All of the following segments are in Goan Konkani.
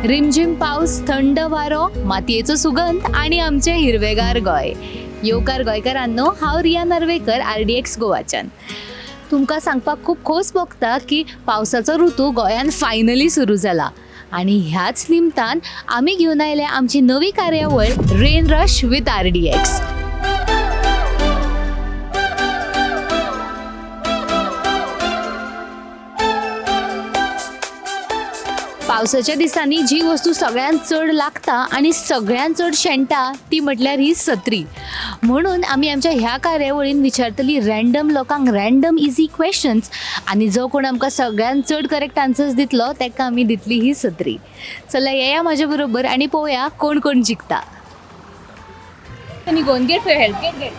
रिमझिम पावस, थंड वारो, मातयेचो सुगंध आनी आमचें हिरवेगार गोंय. येवकार गोंयकारांनो, हांव रिया नार्वेकर, आरडीएक्स गोवाच्यान. तुमकां सांगपाक खूब खोस भोगता की पावसाचो ऋतू गोंयान फायनली सुरू जाला आनी ह्याच निमतान आमी घेवन आयल्या आमची नवी कार्यावळ rain rush with RDX. पावसाच्या दिसांनी जी वस्तू सगळ्यांत चड लागता आनी सगळ्यांत चड शेणटा ती म्हटल्यार ही सत्री. म्हणून आमी आमच्या ह्या कार्यावळीन विचारतली रँडम लोकांक रँडम इजी क्वेश्चन्स आनी जो कोण आमकां सगळ्यांत चड करेक्ट आन्सर्स दितलो ताका आमी दितली ही सत्री. चला येया म्हाज्या बरोबर आनी पळोवया कोण कोण जिखता. आनी go get for help, get get.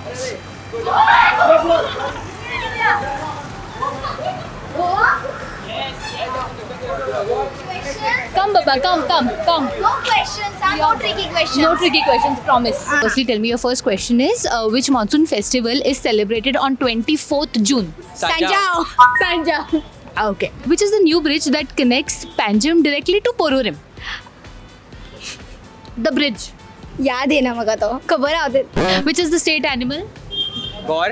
Come Baba, come come come. No questions, no tricky questions. No tricky questions, promise. Firstly, tell me, your first question is which monsoon festival is celebrated on 24th June? Sanjao. Sanja. Okay. Which is the new bridge that connects Panjim directly to Pororim? The bridge. याद येना म्हाका तो खबर आहा ते. Which is the state animal? Gaur.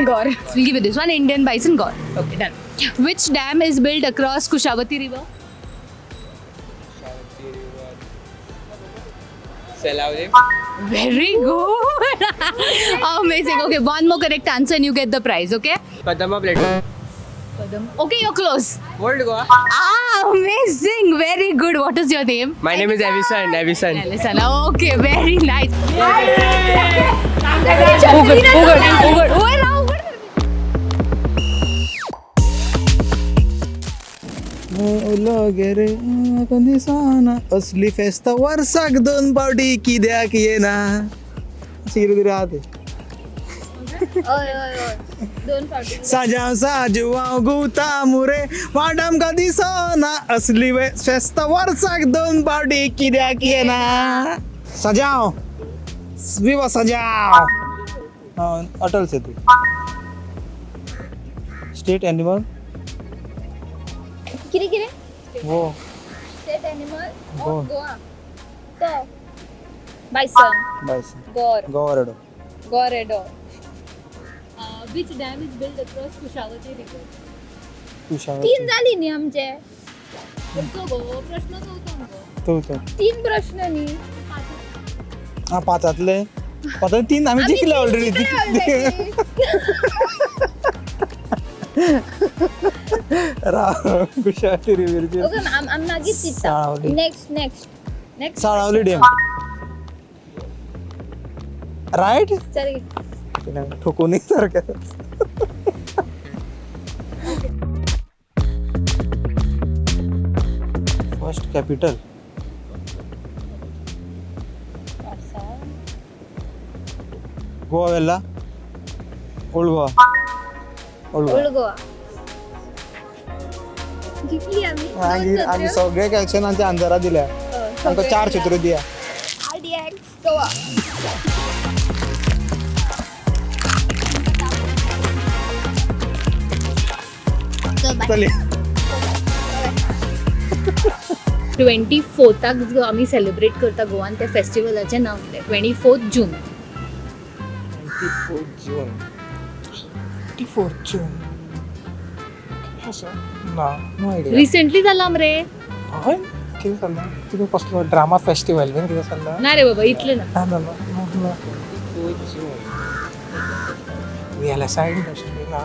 Gaur. We'll give you this one. Indian bison gaur. Okay, done. Which dam is built across Kushavati River? Selaulim. Very good. Amazing. Okay, one more correct answer and you get the prize, okay? Kadamba Plateau. Okay, you're close. Old Goa. Ah, amazing. Very good. What is your name? My name is Avison. Avison. Alison. Okay, very nice. उघड उघड उघड उघड राव, उघड. उलो गे रे दिसना असली फेस्त वर्साक दोन पावटी कित्याक येना, अशें कितें तरी आहा तें. हय हय हय, दोन फावटी. साजाव साजू हांव गुवता मुरे वाट आमकां दिसना असली फेस्त वर्साक दोन पावटी कित्याक येना. सजाव विवा सजाव. अटल सेतू. स्टेट एनिमल कितें कितें? वो state animal Goa. Of Goa तो बायसन. बायस गोर. गोवा रेडो. गोरेडो. Which dam is built across Kushavati River? तीन जाली न्ही आमचे. खंयचो गो प्रश्न चवथो मगो. तो तो तीन प्रश्न न्ही. हा, पांचातले पांचातले तीन आमी जिखले ऑलरेडी. राव, कुशावती रिव्हरचेर. ओके, आमी मागीर चिंत्ता. Salaulim. Next next next. Salaulim dam, right. चल. ठोकून सारखं. फर्स्ट कॅपिटल गोवा वेल्ला, old Goa, old Goa. Old Goa जिखली आमी. मागीर आमी सगळे क्वेश्चनांचे आन्सरां दिल्या, आमकां चार चित्र दिया. आरडीएक्स गोवा. चल. 24थाक जो आमी सेलिब्रेट करता गोवान त्या फेस्टिवलाचें नांव कितें? 24 जून. 24 June. 24 June. असं ना, नो आयडिया. रिसेंटली जाला मरे. हय, कितें चल्लां? कितें कसलो ड्रामा फेस्टिवल बीन कितें चल्लां? ना रे बाबा, इतलें ना. ना ना ना ना. 24 June. VLSI industry ना.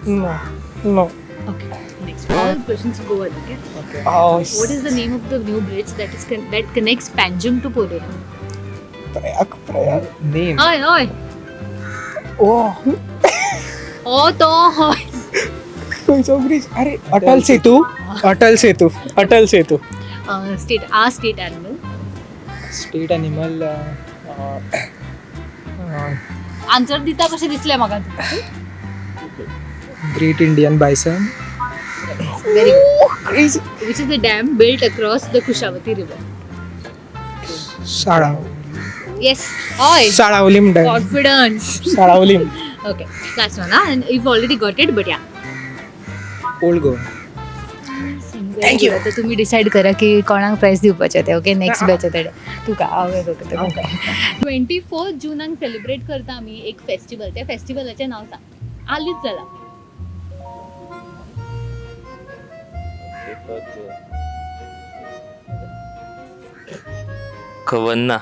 No no. Okay, next. All questions Goan, okay? Okay. What is the name of the new bridge that is that connects Panjim to Porvorim? Prayag, Prayag. Name. हय हय. ओ. ओ तो हय. खंयचो ब्रिज? अरे, Atal Setu, Atal Setu, Atal Setu. State a state animal. State animal. Answer दिता कशें दिसलें म्हाका. Great Indian bison. Very crazy. Which is the dam built across the Kushavati River? Sala Yes. Oi. Salaulim dam. Confidence. Salaulim. Okay. Last one, huh? And you've already got it, but yeah. Old Goa. Single Thank you. आतां तुमी डिसायड करा की कोणाक प्रायज दिवपाचें तें. ओके, नेक्स्ट बॅचा तेडे तुका हांव तुका 24 जुनाक सेलिब्रेट करता आमी एक फेस्टिवल. त्या फेस्टिवलाचें नांव सांग. आलीच जाला. खबर ना.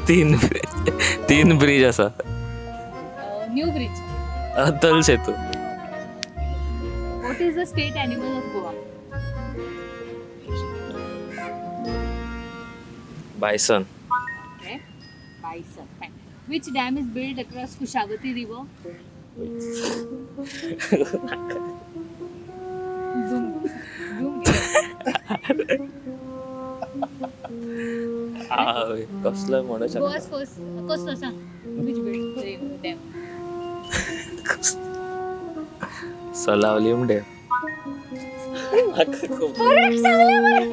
तीन ब्रिज आसा. New bridge. Atal Setu. What is the state animal of Goa? Bison. Okay, bison. Fine. Which dam is built across Kushavati River? Zoom. Zoom. कसलो म्हणू शकता. Goa's first. कसलो सांग. Which built dam? Salaulim dam. Correct सांगले मरे.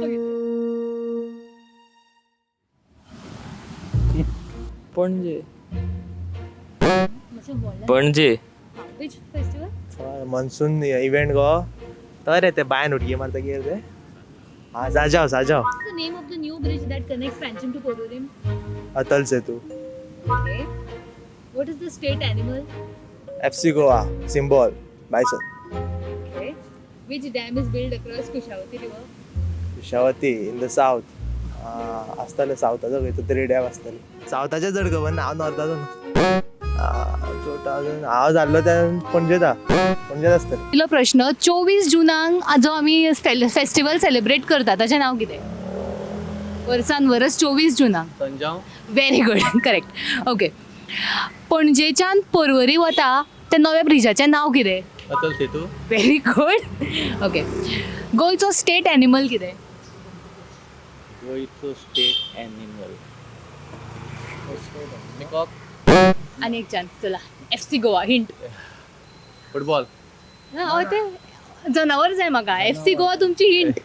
Okay. Panaji. मातशें व्हडलें. Panaji. Which festival? Monsoon event गो तर ते बायन उडकी मारता कितें ते. हा, साजाव साजाव. What's the name of the new bridge that connects Pancham to Porvorim? Atal Setu. Okay. What is the state animal? FC Goa symbol bison. Okay. Which dam is built across Kushavati River? Kushavati in the south आसतले. सावथाचो खंयचो तरी डॅम आसतले. सावथाचे चड खबर ना, हांव नॉर्थाचो न्हू. 2000 हांव जाल्लो त्या पणजेता, पणजेत आसतले. पयलो प्रश्न, 24 जुनाक जो आमी फेस्टिवल सेलिब्रेट करता ताचें नांव कितें? वर्सान वरस 24 जुनाक. संजाव. Very good, correct. Okay, पणजेच्यान पर्वरी वता त्या नव्या ब्रिजाचें नांव कितें? Atal Setu. Very good. Okay, गोंयचो स्टेट एनिमल कितें? गोंयचो स्टेट एनिमल पिकॉक. आनी एक चान्स, चला. FC Goa hint. Football. हय, तें जनावर जाय म्हाका. एफ सी गोवा तुमची हिंट.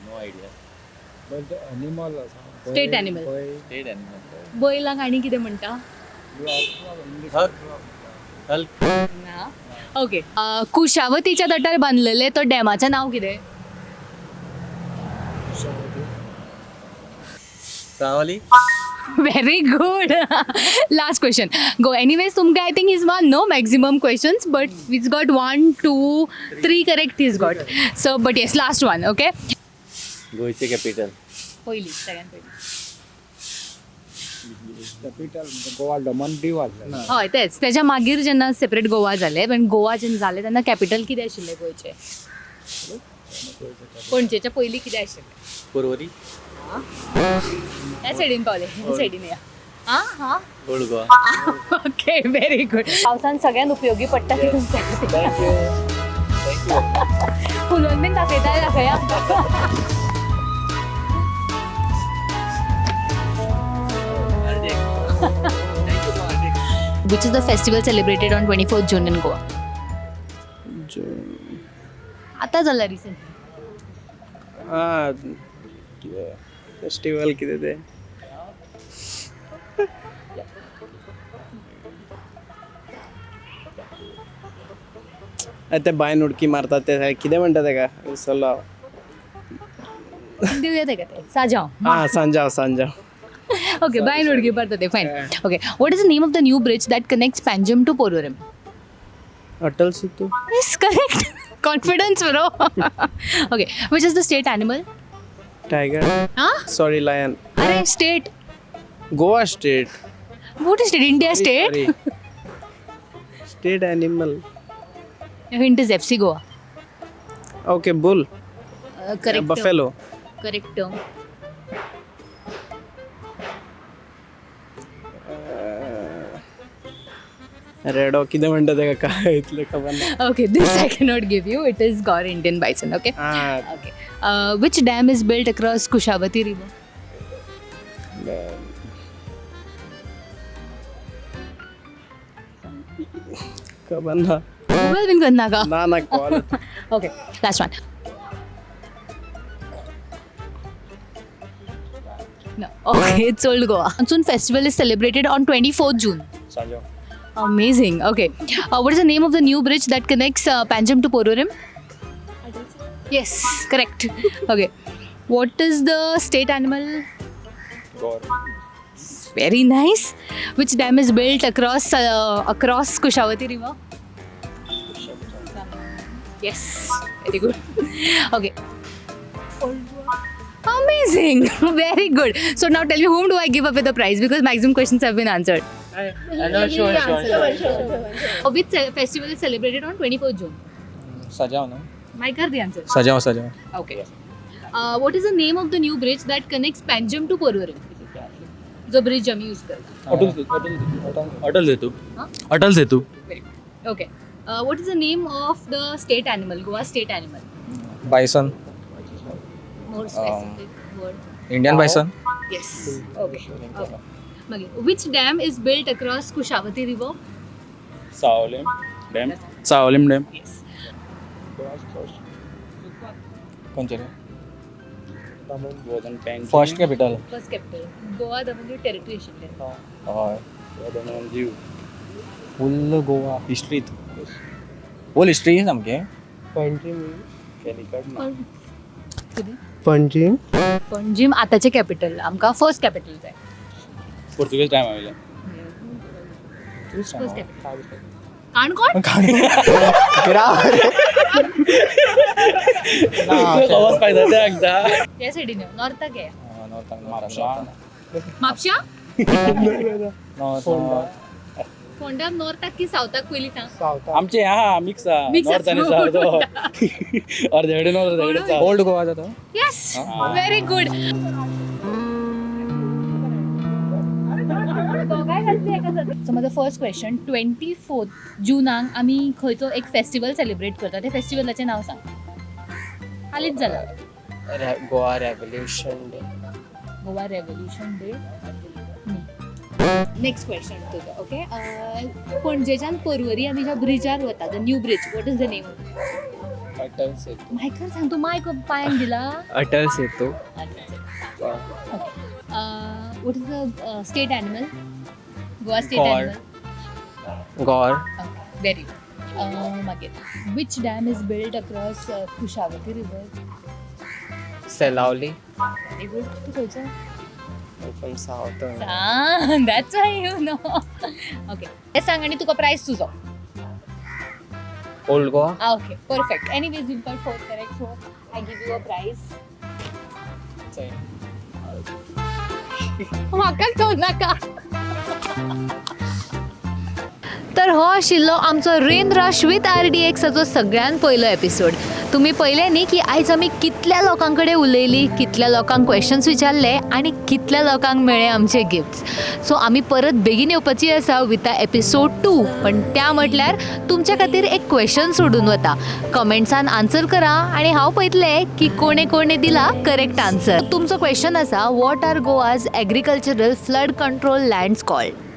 No idea. Animal आसा. State animal. State animal. बैलांक आनी कितें म्हणटा? हल्क. ना. ओके, कुशावतीच्या तटार बांदलेलें तो डॅमाचें नांव कितें? सावली. Very good. Last question, go. Anyways, तुमकां I think he's won no maximum questions, but he's got one, two, three correct he's got. So but yes, last one. Okay. गोंयचें कॅपिटल. पयली, सगळ्यात पयली. कॅपिटल गोवा दमन दीव आसलें. हय, तेच. तेच्या मागीर जेन्ना सेपरेट गोवा जालें, पण गोवा जेन्ना जालें तेन्ना कॅपिटल कितें आशिल्लें गोंयचें? पणजेच्या पयलीं कितें आशिल्लें? पर्वरी. ह्या सायडीन पावले, ह्या सायडीन या. आं हां. Old Goa. Okay, very good. पावसान सगळ्यांत उपयोगी पडटा ती तुमच्या. Thank you. फुलोवन बीन दाखयता, दाखया आमकां. Which is the festival celebrated on 24th June in Goa? आता जाला रिसेंटली. आं, फेस्टिवल कितें तें? ते बांयन उडकी मारतात ते कितें म्हणटा तेका, विसरलो हांव. दिवया तेका ते साजाव. आं, सांजाव सांजाव. ओके, बायन उडकी मारता ते. Fine. Okay, what is the name of the new bridge that connects Panjim to Porvorim? Atal Setu. Yes, correct. Confidence, bro. Okay, which is the state animal? Tiger. हां. Sorry, lion. अरे, state. Goa state. What state? India state. State animal. Hint is FC Goa. Okay, bull. Correct. Buffalo. Correct. रेडो कितें म्हणटा तेका काय इतलें खबर ना. Okay, this I cannot give you. It is Gaur Indian bison. Okay. Ah. Okay. Which dam is built across Kushavati River? खबर ना. Google बीन करनाका. ना ना, call. Okay, last one. Okay, it's Old Goa. Monsoon festival is celebrated on 24th June. Sajo. Amazing. Okay, what is the name of the new bridge that connects Panjim to Porvorim? Yes, correct. Okay, what is the state animal? Gaur. Very nice. Which dam is built across Kushavati River? Yes, very good. Okay. Amazing. Very good. So now tell me, whom do I give up with the prize? Because maximum questions have been answered. Which festival is celebrated on 24th June? Sajoa न्हू? Mike, are the answer. Sajoa, Sajoa. Okay. What is the name of the new bridge that connects Panjim to Porvorim? जो ब्रिज आम्ही यूज करतो. Atal Setu. Huh? Atal Setu. Very good. Okay. What is the name of the state animal, Goa state animal? Bison. More specific word. Indian bison. Yes. Okay. Okay. मागीर, which dam is built across Kushavati River? Salaulim dam. Salaulim dam. Yes. खंयचे रे? First capital. First capital. Goa Daman Diu territory आशिल्लें. हय. Daman Diu. Full Goa हिस्ट्रीत. Whole history सामकें. कॅलिकट ना. कितें? पणजी. पणजीम आताचें कॅपिटल, आमकां फर्स्ट कॅपिटल जाय. पोर्तुगीज टायमा वयलें. First capital Canacona. आवाज फायदा ते सांगता. त्या सायडीन यो, नॉर्थाक येया. म्हापशा. म्हापशा. नॉर्थ. फोंडा नॉर्थाक की सावथाक पयलीं सांग. आमचे हा मिक्स हा. Mix north आनी सावथ. अर्दे कडेन नॉर्थ, अर्दे कडेन सावथ. ओल्ड गोवा जाता. Yes, very good. सो म्हजो फर्स्ट क्वेश्चन, 24 जुनाक आमी खंयचो एक फेस्टिवल सेलिब्रेट करता, त्या फेस्टिवलाचें नांव सांग. हालींच जाला. Goa revolution day. Goa revolution day. Next question तुजो. ओके, पणजेच्यान परवरी आमी ज्या ब्रिजार वता, the new bridge, what is the name? Atal Setu. मायकर सांग तूं. मायक पांयांक दिला. Atal Setu. What is the state animal, Goa state Gaur. Animal? Gaur. Very good. मागीर, which dam is built across Kushavati River? Selaulim. Very good. तूं खंयचो? From south. सांग, that's why you know. Okay, हें सांग आनी तुका प्रायज तुजो. Old Goa. Ah, okay, perfect. Anyways, you got four correct, so I give you a prize. म्हाका घेवं नाका. तर हो आशिल्लो आमचो rain rush with आरडीएक्साचो सगळ्यान पयलो एपिसोड. तुमी पळयलें न्ही की आयज आमी कितल्या लोकां कडेन उलयलीं, कितल्या लोकांक क्वेश्चन्स विचारले आनी कितल्या लोकांक मेळ्ळे आमचे गिफ्ट्स. सो आमी परत बेगीन येवपाची आसा विथ अ एपिसोड 2. पण त्या म्हटल्यार तुमच्या खातीर एक क्वेश्चन सोडून वता. कमेंट्सान आन्सर करा आनी हांव पळयतलें की कोणे कोणे दिला करेक्ट आन्सर. तुमचो क्वेश्चन आसा, what are Goa's agricultural flood control lands called?